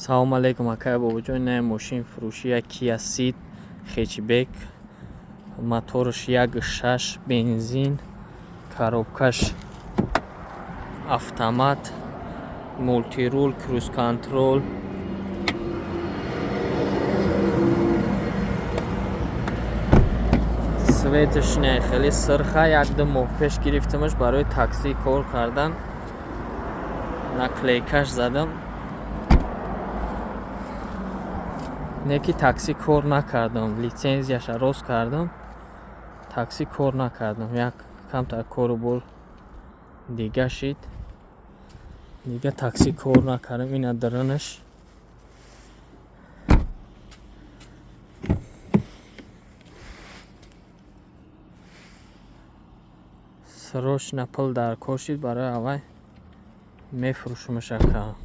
Салому алейкум, акай Бобоҷон. Ина мошин фурӯшия, Kia Ceed хэтчбек, мотораш 1,6, бензин, коробкаш автомат, мультируль, круиз-контроль. Цветаш не хеле сирха. Як-ду моҳ пеш гирифтамаш барои таксӣ кор кардан, наклейкаш задам. Не ки таксӣ кор накардам, литсензияша рост кардам, таксӣ кор накардам. Як камтар кору бор дига шид, дига таксӣ кор накардам. Ина дарунаш. Срочно пул дар кор шид, барои аввай мефурӯшумаш, ака.